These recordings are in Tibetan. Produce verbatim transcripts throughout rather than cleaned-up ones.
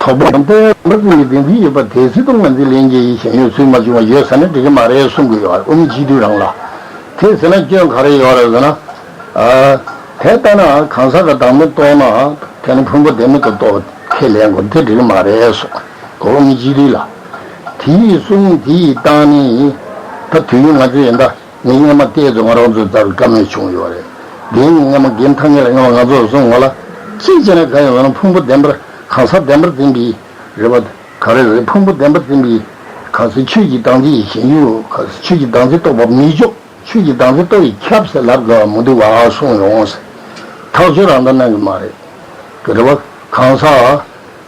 དོགས་པ་དང་། ལྟོས་པའི་བདེན་ཚིག་ཡོད་པ་དེ་སྲིད་དུ་ངོས་འཛིན་ལེན་བྱེད་ཀྱི་ཞེན་ཡུལ་སུས་མ་བྱུང་བ་ཡོད་ཟེར་ན་འགྲིག་གི་མ་རེད་གསུང་གི་ཡོད་རེད། དབུ་མའི་སྤྱི་འཐུས་རང་ལ། དེ་ཟེར་ན་སྐྱོན་ག་རེ་ཡོད་རེད་ཟེར་ན། ཨ། དེ་ལྟ་ན་གང་ཟག་གི་བདག་མེད་རྟོགས་ན་དེ་ནི་ཕུང་པོ་བདེན་མེད་དུ་རྟོགས་པ་ཁས་ལེན་དགོས། དེ་འགྲིག་གི་མ་རེད་གསུང་གོ། དབུ་མའི་སྤྱི་འཐུས་ལ། དེའི་གསུང་དེའི་སྟེང་ནས་ད་དུས་ཡུན་ང་ཚོས་ཡིན་ད། ངས་སྔོན་མ་བལྟས་ཚོད་ང་རང་ཚོའི་རྩ་བའི་བཀའ་མོལ་བྱུང་ཡོད་རེད། འདིའི་སྔོན་མ་རྒན་ཐང་ངེད་ལ་སྔོན་མ་ང་ཚོས་གསུངས་པ་ལ། གཅིག་བྱས་ན་གང་ཡིན་ཟེར་ན་ཕུང་པོ་བདེན་པར་གང་ཟག་བདེན་པར་འཛིན་པའི་རེད་པ། ག་རེ་རེད། ཕུང་པོ་བདེན་པར་འཛིན་པའི་གང་ཟག་ཆོས་ཀྱི་བདག་འཛིན་ཞེན་ཡུལ། གང་ཟག་ཆོས་ཀྱི་བདག་འཛིན་རྟོགས་པ་མི་འཇོག་ཆོས་ཀྱི་བདག་འཛིན་རྟོགས་པས་ཁྱབ་ཟེར་ལབ་དགོས་པ་མི་འདུག་བ་གསུངས་ཡོང་ཟེར། ཐག་གཅོད་རང་ད་གནང་གི་མ་རེད། རེད་པ། གང་ཟག་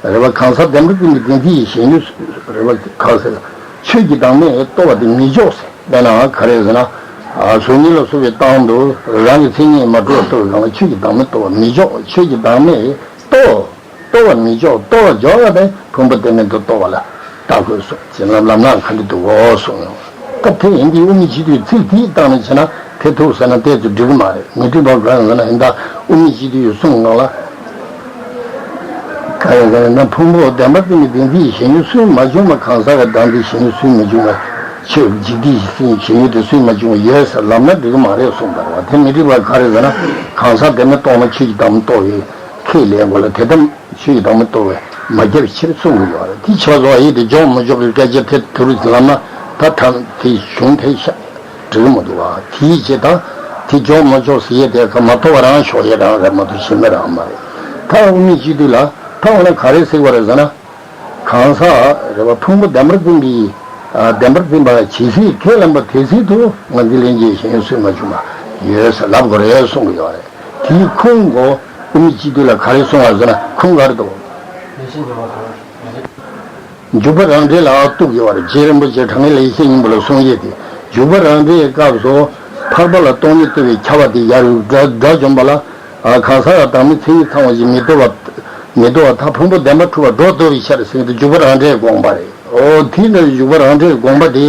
རེད་པ། གང་ཟག་བདེན་པར་འཛིན་པའི་བདེན་ཚིག་ཞེན་ཡུལ་རེད་པ། གང་ཟག་ཆོས་ཀྱི་བདག་མེད་རྟོགས་པ་དེ་མི་འཇོག་ཟེར་བས་ན་ག་རེ་ཟེར་ན། གཟུགས་བརྙན་ལ་སོགས་པའི་སྟེང་དུ་རང་གི་མཚན་ཉིད་མ་གྲུབ་པ་རྟོགས་པའི་སྒང་ལ་ཆོས་ཀྱི་བདག་མེད་རྟོགས་པ་མི་འཇོག་ཆོས་ཀྱི་བདག་མེད་རྟོགས། རྟོགས་པ་མི་འཇོག་རྟོགས་པ་འཇོག་ཡ་དེ་ཕུང་པོ་བདེན་མེད་དུ་རྟོགས་པ་ལ་ལྟ་དགོས་སོ་ཅེས་ལབ་ལབ་ན་ག་འདྲ་འདུག་གོ་གསུངས་ཡོང་། སྐབས་དེ་ཡིན་དུས་དབུ་མའི་སྤྱི་འཐུས་ཚིག་དེའི་སྟེང་ནས་བྱས་ན་དེ་ཐུག་ཟེར་ན་དེ་ཚོ་འགྲིག་གི་མ་རེད། མི་འགྲིག་པ་གང་ཡིན་ཟེར་ན་ཡིན་ད་དབུ་མའི་སྤྱི་འཐུས་གསུང་ངོ་ལ། གང་ཡིན་ཟེར་ན་ཕུང་པོ་བདེན་པར་འཛིན་པའི་བདེན་ཚིག་ཞེན་ཡུལ་སུས་མ་བྱུང་བ། གང་ཟག་གི་བདག་འཛིན་ཞེན་ཡུལ་སུས་མི་བྱུང་བ། ཆོས་འཇིག་རྟེན་ཞེན་ཡུལ་དེ་སུས་མ་བྱུང་བ་ཡོད་ཟེར་ལབ་ན་འགྲིག་གི་མ་རེད་གསུངས་པ་རེད་བ། དེ་མི་འགྲིག་པ་ག་རེ་ཟེར་ན་གང་ཟག་བདེན་མེད་རྟོགས་ན་ཆོས་ཀྱི་བདག་མེད་རྟོགས་པའི་ཁས་ལེན་དགོས་ལ། དེ་ལྟར་ཆོས་ཀྱི་བདག་མེད་རྟོགས་པས་མ་ཁྱབ་ཕྱིར་གསུང་གི་ཡོད་རེད། དེ་ཕྱོགས་སོ་ཡིད་དེ་འཇོག་མི་འཇོག་གི་སྐད་ཆ་དེ་དུ་རུ་ལབ་ན་ད་ཐང་དེ་གཞུང་དེ་ཤ་འགྲིག་མི་འདུག་བ། དེའི་རྗེས་དང་དེ་འཇོག་མི་འཇོག་ཟེར་ཡས་དེ་ག་མ་ཐོབ་པ་རང་ཤོག་ཡས་རང་རེད་མ་གཏོགས་གཞན་མི་རང་མ་རེད། ད་དབུ་མའི་སྤྱི་འཐུས་ལ་ད་འོ་ན་ག་རེ་ཟེར་བ་རེད་ཟེར་ན། གང་ཟག་རེད་བ། ཕུང་པོ་བདེན་པར་འཛིན་པའི་ཨ་བདེན་པར་འཛིན་པ་ཇི་སྲིད་ཁས་ལེན་པ་དེ་སྲིད་དུ་ངོས་འཛིན་ལེན་བྱེད་ཞེན་ཡུལ་སུས་མ་བྱུང་བ་ཡོད་ཟེར་ལབ་དགོས་རེད་གསུང་གི་ཡོད་རེད། དེའི་ཁུངས་གོ་དབུ་མའི་སྤྱི་འཐུས་ལ་ག་རེ་གསུངས་པ་ཟེར་ན་ཁུངས་ག་རེ་འདུག་འཇུག་པ་རང་འགྲེལ་ལ་གཏུགས་ཡོད་པ་རེད། རྗེ་རིན་པོ་ཆེ་དྲང་ངེས་ལེགས་བཤད་སྙིང་པོ་ལ་གསུངས་ཡས་དེ། འཇུག་པ་རང་འགྲེལ་གྱི་སྐབས་སུ་ཐར་པ་ལ་སྟོང་ཉིད་རྟོགས་པའི་ཁྱབ་པ་དེ་ཡར་དགྲ་དགྲ་བཅོམ་པ་ལ་ཨ་གང་ཟག་ལ་བདག་མེད་མཚན་ཉིད་ཚང་བ་ཞིག་མི་རྟོགས་པ། མི་རྟོགས་པ་ཐ་ཕུང་པོ་བདེན་པར་གྲུབ་པ་སྒྲོ་འདོགས་པའི་ཕྱིར་ཟེར་གྱི་འཇུག་པ་རང་འགྲེལ་དགོངས་པ་རེད། ཨོ་དེ་ནི་འཇུག་པ་རང་འགྲེལ་དགོངས་པ་དེ་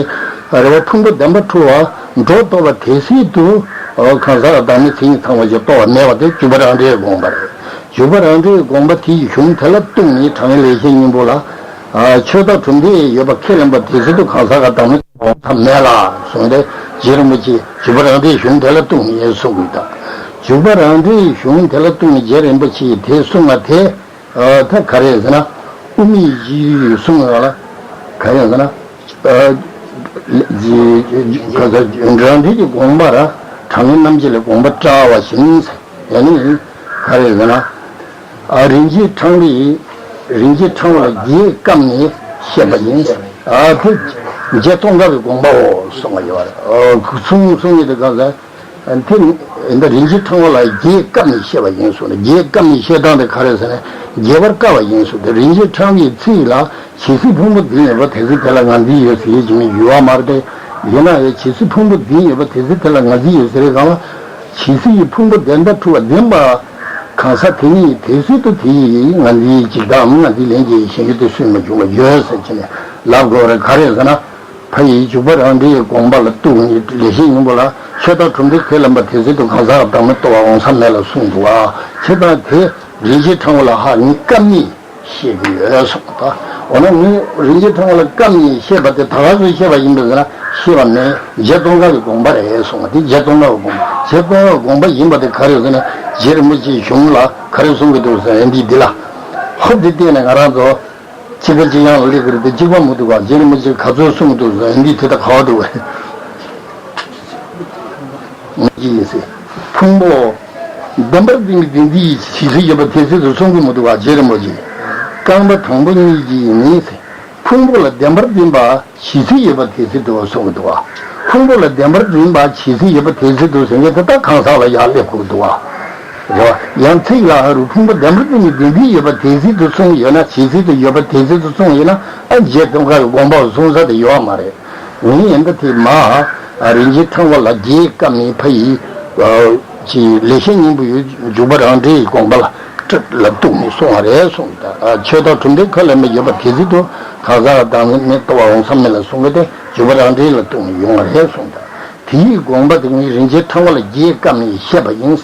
རེད་བ། ཕུང་པོ་བདེན་པར་གྲུབ་པ་སྒྲོ་འདོགས་པ་དེ་སྲིད་དུ་ཨོ་གང་ཟག་ལ་བདག་མེད་མཚན་ཉིད་ཚང་བ་ཞིག་རྟོགས་པ་མེད་པ་དེ་འཇུག་པ་རང་འགྲེལ་དགོངས་པ་རེད། འཇུག་པ་རང་འགྲེལ་དགོངས་པ་དེའི་གཞུང་དེ་ལ་གཏུགས་ནས་དྲང་ངེས་ལེགས་བཤད་སྙིང་པོ་ལ། ཨ་ཆོས་བདག་གྲུབ་མཐས་ཡོད་པ་ཁས་ལེན་པ་དེ་སྲིད་དུ་གང་ཟག་ག་བདག་མེད་དགོངས་ཐབས་མེད་ལ་གསུངས་ཏེ། རྗེ་རིན་པོ་ཆེས་འཇུག་པ་རང་འགྲེལ་གཞུང་དེ་ལ་གཏུགས་ནས་གསུངས་ཡོད་ད། འཇུག་པ་རང་འགྲེལ་གཞུང་དེ་ལ་གཏུགས་ནས་རྗེ་རིན་པོ་ཆེས་དེ་གསུངས་པ་དེ། ཨ་ད་ག་རེ་ཟེར་ན། དབུ་མའི་སྤྱི་འཐུས་གསུངས་ཡོད་ལ། ག་རེ་ཟེར་ན། ཨ་རང་འགྲེལ་གྱི་དགོངས་པ་ར་དྲང་ངེས་རྣམ་འབྱེད་ལས་དགོངས་པ་བཀྲལ་བ་བཞིན། ཡང་ནི་ག་རེ་ཟེར་ན། ཨ་རིན་ཆེན་ཕྲེང་བས་རིན་ཆེན་ཕྲེང་བ་ལ་རྒྱས་བཀབ་ནས་བཤད་པ་ཡིན། ཨ་དེ་རྗེ་ཙོང་ཁ་པའི་དགོངས་པའོ་གསུངས་པ་ཡོད་རེད། ཨ་གསུང་གསུང་ཡིན་དུ་གང་ཟེར། དེ་འདི་རིན་ཆེན་ཕྲེང་བ་ལ་རྒྱས་བཀབ་ནས་བཤད་པ་ཡིན་གསུངས་ནས། རྒྱས་བཀབ་ནས་བཤད་སྟངས་དེ་ག་རེ་ཟེར་ན་རྒྱས་པར་བཀབ་པ་ཡིན་གསུངས་ཏེ། རིན་ཆེན་ཕྲེང་བའི་ཚིག་ལ་ཇི་སྲིད་ཕུང་པོ་འཛིན་ཡོད་པ་དེ་སྲིད་དེ་ལ་ངར་འཛིན་ཡོད་ཟེར་ཡས་ཀྱི་མི་ཡོད་པ་མ་རེད་དེ། ཡིན་ན་ཡང་ཇི་སྲིད་ཕུང་པོ་འཛིན་ཡོད་པ་དེ་སྲིད་དེ་ལ་ངར་འཛིན་ཡོད་ཟེར་བའི་སྒང་ལ། ཇི་སྲིད་ཕུང་པོ་བདེན་མཐར་གྲུབ་པ་འཛིན་པ་གང་ཟག་དེ་ཉིད་དེ་སྲིད་དུ་དེ་ཡི་ངར་འཛིན་འཇིག་ལྟའམ་ངར་འཛིན་ལེན་བྱེད་ཞེན་ཡུལ་དེ་སུས་མ་བྱུང་བ་ཡོད་ཟེར་བྱས་ནས་ལབ་དགོས་རེད། ག་རེ་ཟེར་ན། ཕ་ཡིས་འཇུག་པ་རང་འགྲེལ་གྱི་དགོངས་པ་ལ་གཏུགས་ནས་ལེགས་བཤད་སྙིང་པོ་ལ། ཆོས་བདག་གྲུབ་མཐས་ཁས་ལེན་པ་དེ་སྲིད་དུ་གང་ཟག་ག་བདག་མེད་རྟོགས་པ་འོང་ས་མེད་ལ་གསུངས་འདུག་བ། ཁྱེད་རང་དེ་རིན་ཆེན་ཕྲེང་བ་ལ་ཧ་ངས་བཀབ་ནས་བཤད་ཀྱི་ཡོད་གསུངས་པ་དང་། འོ་ན་ངས་རིན་ཆེན་ཕྲེང་བ་ལ་བཀབ་ནས་བཤད་པ་དེ་ད་ག་ཚོད་བཤད་པ་ཡིན་པ་ཟེར་ན་བཤད་པ་མེད། རྗེ་ཙོང་ཁ་པའི་དགོངས་པ་རེད་གསུངས་པ་དེ་རྗེ་ཙོང་ཁ་པའི་དགོངས་པ། རྗེ་ཙོང་ཁ་པའི་དགོངས་པ་ཡིན་པ་དེ་ག་རེ་ཟེར་ན་རྗེ་རིན་པོ་ཆེའི་གཞུང་ལ་ག་རེ་གསུང་གི་འདུག་ཟེར་ན་འདི་འདི་ལ་ཧོབ་དེ་བལྟས་ནས་ང་རང་ཚོ། གཅིག་པ་གཅིག་ཡང་ལ་སླེབས་ཀྱི་རེད་དེ་གཅིག་པ་མི་འདུག་ག་རྗེ་རིན་པོ་ཆེ་ག་ཚོད་གསུངས་འདུག་ཟེར་འདི་དེ་ལྟ་ག་བ་འདུག་ག་ངེས་ཀྱི་ཡིན་ཟེར། ཕུང་པོ་བདེན་པར་འཛིན་པའི་བདེན་འཛིན་ཡིན་ཇི་སྲིད་ཡོད་པ་དེ་སྲིད་དུ་གསུང་གི་མི་འདུག་ག་རྗེ་རིན་པོ་ཆེ། རྐང་པ་དང་པོ་གཉིས་ཀྱིས་ནི་ཟེར། ཕུང་པོ་ལ་བདེན་པར་འཛིན་པ་ཇི་སྲིད་ཡོད་པ་དེ་སྲིད་དུ་གསུང་གི་འདུག་ག་ཕུང་པོ་ལ་བདེན་པར་འཛིན་པ་ཇི་སྲིད་ཡོད་པ་དེ་སྲིད་དུ་ཟེར་མཁན་དེ་ད་གང་ཟག་ལ་ཡར་སླེབས་དགོས་འདུག་ག་རེད་བ། ཡང་ཚིག་ལ་ཧ་རུ་ཕུང་པོ་བདེན་པར་འཛིན་པའི་བདེན་འཛིན་ཡོད་པ་དེ་སྲིད་དུ་གསུངས་ཡོད་ན་ཇི་སྲིད་དུ་ཡོད་པ་དེ་སྲིད་དུ་གསུངས་ཡོད་ན་ཨ་རྗེ་ཙོང་ཁ་པའི་དགོངས་པ་གསུང་ས་དེ་ཡོད་མ་རེད། ངས་ཡིན་ད་དེ་མ་རིན་ཆེན་ཕྲེང་བ་ལ་རྒྱས་བཀབ་ནས་ཕ་ཡི་ཅི་ལེགས་བཤད་སྙིང་པོ་ཡོད་འཇུག་པ་རང་འགྲེལ་ཡི་དགོངས་པ་ལ་ལ་གཏུགས་ནས་གསུངས་པ་རེད་གསུངས་ད། ཆོས་བདག་གྲུབ་མཐས་ཁས་ལེན་པ་ཡོད་པ་དེ་སྲིད་དུ་གང་ཟག་བདག་མེད་རྟོགས་པ་འོང་ས་མེད་ལ་གསུང་གི་དེ་འཇུག་པ་རང་འགྲེལ་ལ་གཏུགས་ནས་ཡོང་བ་རེད་གསུངས་ད། དེའི་དགོངས་པ་དེ་ངས་རིན་ཆེན་ཕྲེང་བ་ལ་རྒྱས་བཀབ་ནས་བཤད་པ་ཡིན།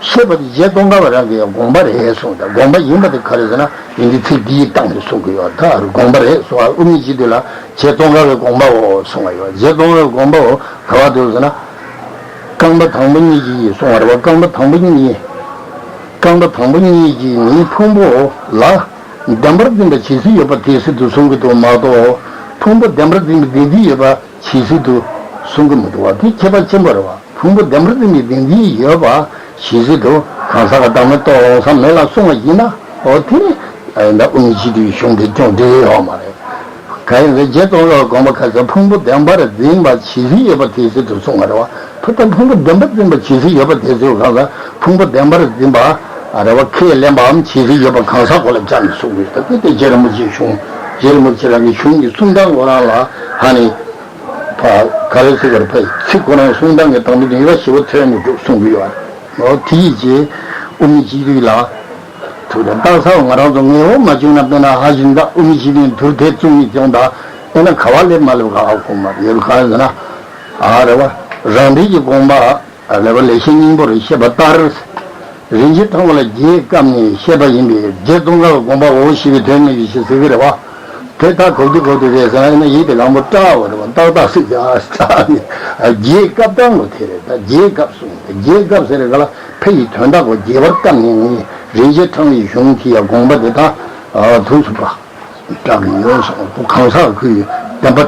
ཞེས་པ་དེ་རྗེ་ཙོང་ཁ་པ་རང་གི་དགོངས་པ་རེད་གསུངས་ཏེ། དགོངས་པ་ཡིན་པ་དེ་ག་རེ་ཟེར་ན། ཡིན་གྱི་ཚིག་འདིའི་སྟེང་ནས་གསུང་གི་ཡོད། ད་དགོངས་པ་རེད་གསུང་བ། དབུ་མའི་སྤྱི་དོན་ལ་རྗེ་ཙོང་ཁ་པའི་དགོངས་པའོ་གསུང་བ་ཡོད། རྗེ་ཙོང་ཁ་པའི་དགོངས་པའོ་ག་བ་འདུག་ཟེར་ན། རྐང་པ་དང་པོ་གཉིས་ཀྱིས་གསུང་བ་རེད་བ། རྐང་པ་དང་པོ་གཉིས། རྐང་པ་དང་པོ་གཉིས་ཀྱིས་ནི་ཕུང་པོ་ལ་བདེན་པར་འཛིན་པ་ཇི་སྲིད་ཡོད་པ་དེ་སྲིད་དུ་གསུང་གི་འདུག་མ་གཏོགས། ཕུང་པོ་བདེན་པར་འཛིན་པའི་བདེན་འཛིན་ཡོད་པ་ཇི་སྲིད་དུ་གསུང་གི་མི་འདུག་བ། དེ་ཁྱད་པར་ཆེན་པོ་རེད་བ། ཕུང་པོ་བདེན་པར་འཛིན་པའི་བདེན་འཛིན་ཡོད་པ་ཇི་སྲིད་དུ་གང་ཟག་གི་བདག་མེད་རྟོགས་འོང་ས་མེད་ལ་གསུངས་པ་ཡིན་ན། འོ་དེ་ནི་ད་དབུ་མའི་སྤྱི་དོན་གཞུང་དེ་སྐྱོང་འགྲིག་ཡོད་མ་རེད། གང་ཡིན་ཟེར། རྗེ་ཙོང་ཁ་པའི་དགོངས་པ་ཁ་སང་ཕུང་པོ་བདེན་པར་འཛིན་པ་ཇི་སྲིད་ཡོད་པ་དེ་སྲིད་དུ་གསུངས་པ་རེད་བ། ད་ལྟ་ཕུང་པོ་བདེན་པར་འཛིན་པ་ཇི་སྲིད་ཡོད་པ་དེ་སྲིད་གང་ཟག་ཕུང་པོ་བདེན་པར་འཛིན་པ་རེད་བ། ཁས་ལེན་པའམ་ཇི་སྲིད་ཡོད་པ་གང་ཟག་གོ་ལ་སྦྱར་ནས་གསུངས་པའི་སྐབས་དེ་རྗེ་རིན་པོ་ཆེའི་གཞུང་། རྗེ་རིན་པོ་ཆེ་རང་གི་གཞུང་གི་གསུང་སྟངས་ཁོ་རང་ལ་ཧ་ནི། ཕ་ག་རེ་ཟེར་བར་ཕ་ཚིག་ཁོ་རང་གསུང་སྟངས་ཀྱི་སྟངས་དེ་ནུས་པ་ཞེ་པོ་ཐོན་མི་འདུག་གསུང་གི་ཡོད་རེད། འོ་དེ་ཡིན་ཅེས་དབུ་མའི་སྤྱི་དོན་ལ། ཐུགས་དང་རྟགས་གསལ་བ་ང་རང་ཚོ་ངེས་པོ་མ་བྱུང་ན། དཔེར་ན་ཧ་ཞུ་ན་དབུ་མའི་སྤྱི་དོན་དུར་དེ་བཙུགས་ནས་ཀྱང་ད་དཔེར་ན་ག་བ་སླེབས་མ་སླེབས་ག་ཧ་གོ་མ་རེད། ཡོད་ག་རེ་ཟེར་ན། ཨ་རེ་བ། རང་འགྲེལ་གྱི་དགོངས་པ་ལེགས་པ་ལེགས་བཤད་སྙིང་པོར་བཤད་པ་ལྟར། རིན་ཆེན་ཕྲེང་བ་ལ་རྒྱས་བཀབ་ནས་བཤད་པ་ཡིན་པས། རྗེ་ཙོང་ཁ་པའི་དགོངས་པའོ་ཞེས་པའི་དོན་མེད་པའི་ཕྱིར་ཟེར་གྱི་རེད་བ། དེ་ལྟར་གོ་རྒྱུ་གོ་དུས་རེད་ཟེར་ན་ཡིན་ན་ཡིད་དེ་གང་པོ་སྐྲག་པ་རེད་བ། ཏག་ཏག་སྲིད་ཀྱང་སྐྲག་ནས་རྒྱས་བཀབ་སྟངས་ལོ་དེ་རེད། ད་རྒྱས་བཀབ་གསུངས། རྒྱས་བཀབ་ཟེར་ག་ལ་ཕ་ཡི་དོན་དག་གོ་རྒྱས་པར་བཀབ་ནས་ངས་རིན་ཆེན་ཕྲེང་བའི་གཞུང་དེ་ཡ་དགོངས་པ་དེ་དག་ཐུགས་སུ་པ། སྐྲག་གི་ཡོད་སོང་། གང་ཟག་ཁོའི་བདེན་པ་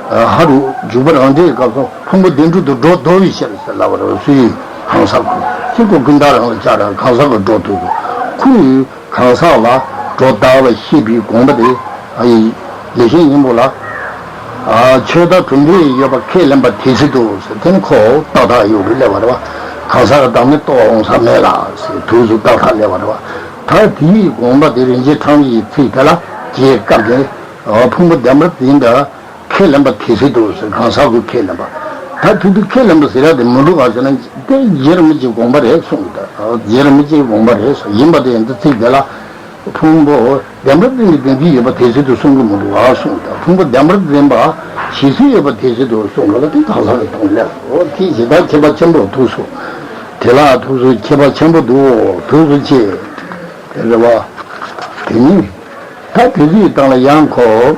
ཧ་རུ་འཇུག་པ་རང་འགྲེལ་གྱི་སྐབས་སུ་ཕུང་པོ་བདེན་གྲུབ་ཏུ་སྒྲོ་བཟློག་པའི་ཕྱིར་ཟེར་ལབ་པ་རེད། སུའི་གང་ཟག་ཁོ་ཅི་གོ་ཀུན་བཏགས་རང་ལ་བྱ་ར་གང་ཟག་གི་སྒྲོ་བཟློག་གི་ཁོའི་གང་ཟག་ལ་སྒྲོ་བཏགས་པ་ཤེས་པའི་དགོངས་པ་དེ་ཨ་ཡི་ལེགས་བཤད་སྙིང་པོ་ལ། ཨ་ཆོས་བདག་གྲུབ་འབྲས་ཡོད་པ་ཁས་ལེན་པ་དེ་སྲིད་དུ་ཟེར་དེ་ནི་ཁོ་ཏག་ཏག་ཡོད་རེད་ལབ་པ་རེད་བ། གང་ཟག་གི་བདག་མེད་རྟོགས་འོང་ས་མེད་ལ་ཟེར་དུས་སུ་ཏག་ཏག་ལབ་པ་རེད་བ། ད་དེའི་དགོངས་པ་དེ་རིན་ཆེན་ཕྲེང་བའི་ཚིག་དེ་ལ་རྒྱས་བཀབ་ནས་ཕུང་པོ་བདེན་པར་འཛིན་པ་ཁས་ལེན་པ་དེ་སྲིད་དུ་ཟེར་གང་ཟག་གི་ཁས་ལེན་པ། ད་དེ་དུས་ཁས་ལེན་པ་ཟེར་ཡ་དེ་མི་འདུག་ག་ཟེར་ན་དེ་རྗེ་རིན་པོ་ཆེའི་དགོངས་པ་རེད་གསུངས་ད། རྗེ་རིན་པོ་ཆེའི་དགོངས་པ་རེད་གསུངས། ཡིན་པ་དེ་འདི་ཚིག་དེ་ལ་ཕུང་པོ་བདེན་པར་འཛིན་པའི་བདེན་འཛིན་ཡོད་པ་དེ་སྲིད་དུ་གསུང་གི་མི་འདུག་ག་གསུངས་ད། ཕུང་པོ་བདེན་པར་འཛིན་པ་ཇི་སྲིད་ཡོད་པ་དེ་སྲིད་དུ་གསུང་གི་ལ་དེ་གང་ཟག་གི་དོན་ལས། འོ་དེ་ཇི་ལྟར་ཁྱད་པར་ཆེན་པོ་ཐུགས་སུ། དེ་ལ་ཐུགས་སུ་ཁྱད་པར་ཆེན་པོ་འདུག་ཐུགས་སུ་ཆེ། དེ་རེད་བ། དེ་ནི། ད་དེ་ཚོའི་སྟེང་ལ་ཡང་ཁོ།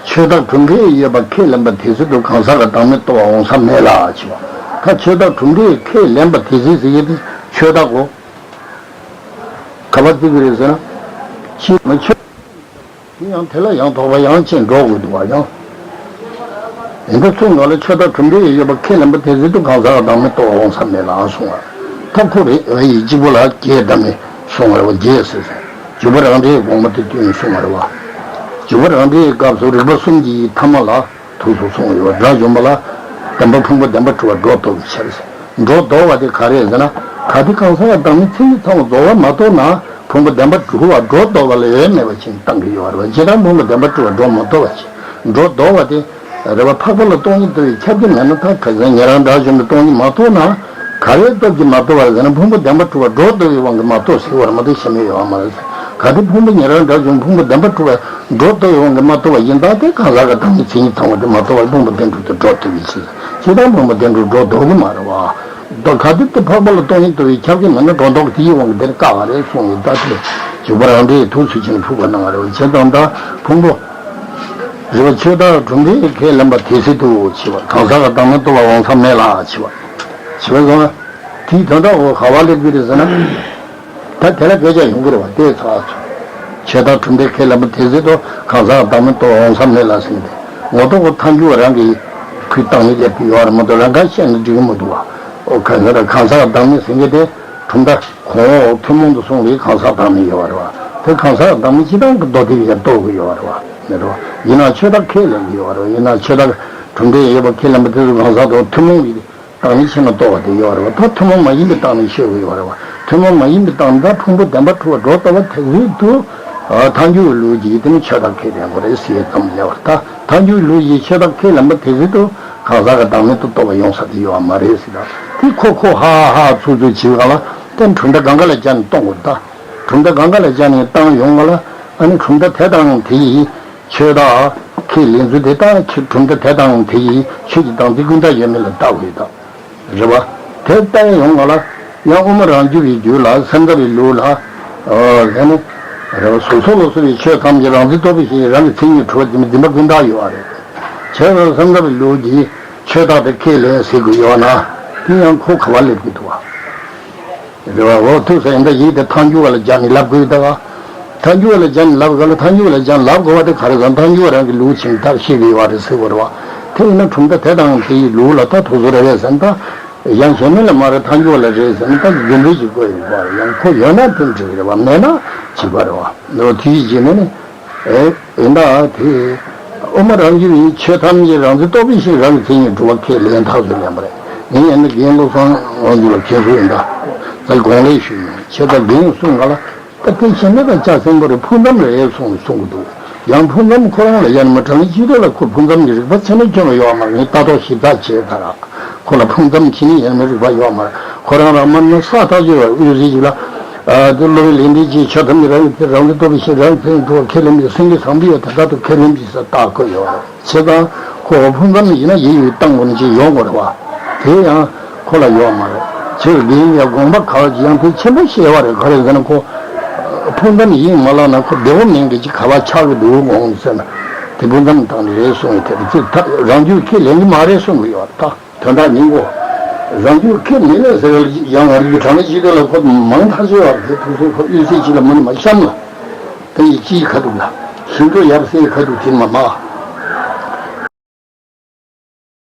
ཆོས་བདག་གྲུབ་འབྲས་ཡོད་པ་ཁས་ལེན་པ་དེ་སྲིད་དུ་གང་ཟག་གི་བདག་མེད་རྟོགས་པ་འོང་ས་མེད་ལ་ཞེས་པ། ད་ཆོས་བདག་གྲུབ་འབྲས་ཁས་ལེན་པ་དེ་སྲིད་ཟེར་ཡས་དེ་ཆོས་བདག་གོ། ག་པར་བརྩི་གི་རེད་ཟེར་ན། ཕྱིས་མ་ཆོས། དེ་ཡང་དེ་ལ་ཡང་དོགས་པ་ཡང་ཕྱིན་འགྲོ་དགོས་འདུག་བ་ཡང་། ཡིན་ད་ཚུར་ནང་ལ་ཆོས་བདག་གྲུབ་འབྲས་ཡོད་པ་ཁས་ལེན་པ་དེ་སྲིད་དུ་གང་ཟག་གི་བདག་མེད་རྟོགས་འོང་ས་མེད་ལ་གསུང་བ། ཐབས་ཁོ་རེ་ཡིས་གཅིག་པོ་ལ་རྒྱས་བཏབ་ནས་གསུང་བ་རེད་བ། རྒྱས་ཟེར་ཟེར། འཇུག་པ་རང་འགྲེལ་དགོངས་པ་དེ་བསྟན་གསུང་བ་རེད་བ། འཇུག་པ་རང་འགྲེལ་གྱི་སྐབས་སུ་རིགས་པ་གསུམ་གྱི་ཐ་མ་ལ་ཐུགས་སུ་གསུང་བ་ཡོད། དགྲ་བཅོམ་པ་ལ་བདེན་པ་ཕུང་པོ་བདེན་པར་གྲུབ་པ་སྒྲོ་འདོགས་པའི་ཕྱིར་ཟེར། སྒྲོ་འདོགས་པ་དེ་ག་རེ་ཟེར་ན། གལ་ཏེ་གང་ཟག་བདག་མེད་མཚན་ཉིད་ཚང་བ་རྫོགས་པ་མ་རྟོགས་ན་ཕུང་པོ་བདེན་པར་གྲུབ་པ་སྒྲོ་འདོགས་པ་ལས་མེད་པ་ཅིག་བཏང་གི་ཡོད་རེད་བ། ཇི་ལྟར་ཕུང་པོ་བདེན་པར་གྲུབ་པ་སྒྲོ་མི་འདོགས་པ་ཅིག་སྒྲོ་འདོགས་པ་དེ་རེད་བ། འཕགས་པ་ལ་སྟོང་ཉིད་རྟོགས་པའི་ཁྱབ་ཀྱི་མེད་ན། ད་ག་ཟེར་ཉན་རང་དགྲ་བཅོམ་པའི་སྟོང་ཉིད་མ་རྟོགས་ན། ག་རེ་སྟོབས་ཀྱིས་མ་རྟོགས་པ་ཟེར་ན། ཕུང་པོ་བདེན་པར་གྲུབ་པ་སྒྲོ་འདོགས་པའི་དབང་གིས་མ་རྟོགས་ཟེར་བ་རེད་མ་གཏོགས་གཞན་མེད་ཡོད་མ་རེད། གལ་ཏེ་ཕུང་པོ་ཉན་རང་དགྲ་བཅོམ་ཕུང་པོ་བདེན་པར་གྲུབ་པ་སྒྲོ་འདོགས་པའི་དབང་གིས་མ་རྟོགས་པ་ཡིན་ད། དེ་གང་ཟག་གི་བདག་མེད་མཚན་ཉིད་ཚང་བ་དེ་མ་རྟོགས་པར་ཕུང་པོ་བདེན་གྲུབ་ཏུ་སྒྲོ་འདོགས་པའི་ཕྱིར། ཇི་ལྟར་ཕུང་པོ་བདེན་གྲུབ་སྒྲོ་འདོགས་ཀྱི་མ་རེད་བ། ད་གལ་ཏེ་དེ་འཕགས་པ་ལ་སྟོང་ཉིད་རྟོགས་པའི་ཁྱབ་ཀྱི་མེད་ན་སྒྲོ་འདོགས་དེའི་དབང་གིས་དེར་བཀག་པ་རེད་གསུངས་ཡོད། ད་དེ་འཇུག་པ་རང་འགྲེལ་ཐུགས་སུ་ཆེན་ཕུག་པ་གནང་བ་རེད་བ། ཇི་ལྟར་ད་ཕུང་པོ། རེད་བ། ཆོས་བདག་གྲུབ་འབྲས་ཁས་ལེན་པ་དེ་སྲིད་དུ་ཞེས་པ། གང་ཟག་གི་བདག་མེད་རྟོགས་པ་འོང་ས་མེད་ལ་ཞེས་པ། ཞེས་པ་སོང་ན། དེའི་དོན་དག་གོ་ག་བ་སླེབས་ཀྱི་རེད་ཟེར་ན། ད་དེ་ལ་སྐད་ཆ་ཡོང་གི་རེད་བ། དེ་ཚ་ཚོ། ཆོས་བདག་གྲུབ་འབྲས་ཁས་ལེན་པ་དེ་སྲིད་དུ་གང་ཟག་བདག་མེད་རྟོགས་འོང་ས་མེད་ལ་ཟེར་ཏེ། ངོ་ཐོག་གི་ཐལ་འགྱུར་བ་རང་གིས་ཁུལ་བཏང་ནས་སླེབས་ཀྱི་ཡོད་རེད་མ་གཏོགས། རང་ག་བཤད་ན་འགྲིག་གི་མི་འདུག་བ། ཨོ་གང་ཟག་གང་ཟག་བདག་མེད་ཟེར་མཁན་དེ་གྲུབ་མཐའ་གོང་འོག་ཐུན་མོང་དུ་གསུངས་པའི་གང་ཟག་བདག་མེད་ཡོད་རེད་བ། དེ་གང་ཟག་བདག་མེད་སྤྱི་བཏང་གི་མདོ་སྡེ་ཡང་རྟོགས་ཀྱི་ཡོད་རེད་བ། མེད་རེད་བ། ཡིན་ན་ཆོས་བདག་ཁས་ལེན་གྱི་ཡོད་རེད་བ། ཡིན་ན་ཆོས་བདག་གྲུབ་འབྲས་ཡོད་པ་ཁས་ལེན་པ་དེ་ཚོ་གང་ཟག་དང་ཐུན་མོང་གི་སྟེང་ནས་ཕྱིན་ན་རྟོགས་པ་དེ་ཡོད་རེད་བ། ད་ཐུན་མོང་མ་ཡིན་པའི་སྟེང་ནས་ཤོད་ཀྱི་ཡོད་རེད་བ། ཐུན་མོང་མ་ཡིན་པའི་སྟེང་ནས་ད་ཕུང་པོ་བདེན་པར་གྲུབ་པ་སྒྲོ་འདོགས་པ་དེ་སྲིད་དུ། ཨ་ཐལ་འགྱུར་བའི་ལུགས་ཀྱིས་དེ་ནི་ཆོས་བདག་ཁས་ལེན་དགོས་རེད་ཟེར་ཙམ་ལས་བར། ད་ཐལ་འགྱུར་བའི་ལུགས་ཀྱིས་ཆོས་བདག་ཁས་ལེན་པ་དེ་སྲིད་དུ་གང་ཟག་གི་བདག་མེད་དུ་རྟོགས་པ་ཡོང་ས་དེ་ཡོད་བ་མ་རེད་ཟེར། ད་དེ་ཁོ་ཁོ་ཧ་ཧ་ཧ་ཚུགས་ཚུགས་བྱེད་ག་ལ་དེ་གྲུབ་མཐའ་གང་ག་ལ་སྦྱར་ནས་གཏོང་དགོས། ད་གྲུབ་མཐའ་གང་ག་ལ་སྦྱར་ནས་བཏང་ཡོང་ག་ལ། ཨ་ནི་གྲུབ་མཐའ་དེ་དང་དེ་ཡིས་ཆོས་བདག་ཁས་ལེན་ཚུལ་དེ་ལྟར་གྲུབ་མཐའ་དེ་དང་དེ་ཡི་ཆོས་ཀྱི་སྟངས་དེ་ཀུན་བཏགས་ཡོད་མེད་ལ་བལྟ་དགོས་ད། རེད་བ། དེ་ལྟ་ཡོང་ང་ལ། ཡང་དབུ་མ་རང་རྒྱུད་པའི་རྒྱུད་ལ་སེམས་ཙམ་པའི་ལུགས་ལ། ཨོ་ལན་ནི། རེ་བ་སོ་སོ་ལ་སོགས་པའི་ཆོས་ཐམས་ཅད་རང་མཚན་རྟོགས་པའི་ཕྱིར་རང་གི་མཚན་ཉིད་གྲུབ་པ་འདི་འདི་མ་ཀུན་བཏགས་ཡོད་པ་རེད། བྱས་ཙང་སེམས་ཙམ་པའི་ལུགས་ཀྱིས་ཆོས་བདག་དེ་ཁས་ལེན་ཟེར་དགོས་ཡོད་ན། དེ་ཡང་ཁོ་ག་བ་སླེབས་ཀྱི་འདུག་བ། རེད་བ། འོ་ཐུག་ས་ཡིན་ད་ཡིག་དེ་ཐལ་འགྱུར་བ་ལ་སྦྱར་ནས་ལབ་དགོས་ད་ག་ཐལ་འགྱུར་བ་ལ་སྦྱར་ནས་ལབ་ག་ལ་ཐལ་འགྱུར་བ་ལ་སྦྱར་ནས་ལབ་དགོས་བ་དེ་ག་རེ་ཟེར་ན་ཐལ་འགྱུར་བ་རང་གི་ལུགས་ཆེན་ཐབས་ཤེས་ཀྱི་ཡོད་རེད་ཟེར་བ་རེད་བ། དེ་ཡིན་ན་གྲུབ་མཐའ་དེ་དང་དེ་ཡི་ལུགས་ལ་ད་ཐུག་སོ་རེ་རེད་ཟེར་ན་ད། ཡང་གཞན་མིན་ལ་མ་རེད་ཐལ་འགྱུར་བ་ལ་རེད་ཟེར་ན་ད་རྒྱུ་འབྲས་ཀྱི་སྐོར་ཡིན་པ་ཡང་ཁོ་ཡོད་ན་དོན་འགྲིག་རེད་བ་མེད་ན་བྱིས་པ་རེད་བ། འོ་དེ་ཡི་རྗེས་ནས་ནི། ཨེ། ཡིན་ད་དེ། དབུ་མ་རང་རྒྱུད་པའི་ཆོས་ཐམས་ཅད་རང་མཚན་རྟོགས་པའི་ཕྱིར་རང་གི་མཚན་ཉིད་གྲུབ་པ་ཁས་ལེན་ཐག་ཆོད་ལེན་པ་རེད། ངས་ཡང་ན་རྒན་བློ་བཟང་དབང་འདུས་ལ་མཁྱེན་གསོལ་ཡིན་ད། ད་དགོངས་ལས་ཞུས་ཡིན་ཆེ་ད་རྒན་གསུང་ག་ལ། ད་དེ་ཤེས་ན་ད་ལྕགས་སྲིན་པོ་རེད་ཕུང་མཚམས་རེད་གསུངས་གསུང་གི་འདུག་ཡང་ཕུང་མཚམས་ཁོ་རང་ལ་ཡང་མ་དྲང་ནས་སྤྱི་ཚོགས་ལ་ཁོ་ཕུང་མཚམས་ཀྱི་རིག་པ་ཚད་མས་ཁྱོན་ལ་ཡོད་མ་རེད། ངས་ལྟ་རྟོག་ཞིབ་ཚགས་བྱས་ད་ར། ཁོ་ལ་ཕུང་མཚམས་ཁྱེད་ནི་ཡང་མི་རིག་པ་ཡོད་མ་རེད། ཁོ་རང་རང་མ་ནི་ས་ཐག་ཆོད་པ་དབུས་སྲིད་ཅིག་ལ། ཨ་དེ་སློབ་དཔོན་ལེགས་ལྡན་གྱིས་ཆོས་ཐམས་ཅད་རང་གི་རང་ཚུལ་རྟོགས་པའི་ཕྱིར་རང་གི་མཚན་ཉིད་གྲུབ་པ་ཁས་ལེན་པའི་སེང་གེ་བཟང་པོའི་ཡ་དེ་དག་ཏུ་ཁས་ལེན་པའི་ས་རྟགས་བཀོད་ཡོད་རེད། བྱས་ཙང་ཁོ་ཕུང་མཚམས་ཡིན་ན་ཡིན་ཡོད་སྟངས་ངོ་ནས་ཅིག་ཡོང་དགོས་རེད་བ། དེ་ཡང་ཁོ་ལ་ཡོད་མ་རེད། ཆོས་རྒན་ཡང་དགོངས་པ་ག་བ་ཅིག་ཡང་དེ་ཆེན་པོ་བཤད་པ་རེད། ག་རེ་ཟེར་ན་ཁོ་ཕུང་མཚམས་ཡིན་མ་ལབ་ན་ཁོ་བདེ་བོ་མིན་གི་ཅིག་ག་བ་ཆགས་གི་འདུག་དགོངས་ཟེར་ན་དེ་ཕུང་མཚམས་དང་ནི་རེད་གསུངས་ཡོད་དེ་ཚིག་ཐག་རང་རྒྱུད་ཁས་ལེན་གི་མ་རེད་གསུང་གི་ཡོད་ད། དོན་དག་སྙིང་པོ། རང་རྒྱུད་ཁས་མི་ལེན་ཟེར་བ་ཡང་ང་རྒྱུད་དྲང་གནས་སྤྱི་དོན་ལ་ཁོ་མང་ཐག་ཆོད་བར་དེ་ཐུགས་སེམས་ཁོ་གཡུལ་སའི་ཕྱི་ལ་མུ་ནི་མ་བཤམས་ལ། དེ་ཡི་སྤྱིའི་ཁ་ཐུག་ལ། ཞིང་དུ་ཡབ་སྲས་ཁ་ཐུག་དེ་མ་མ།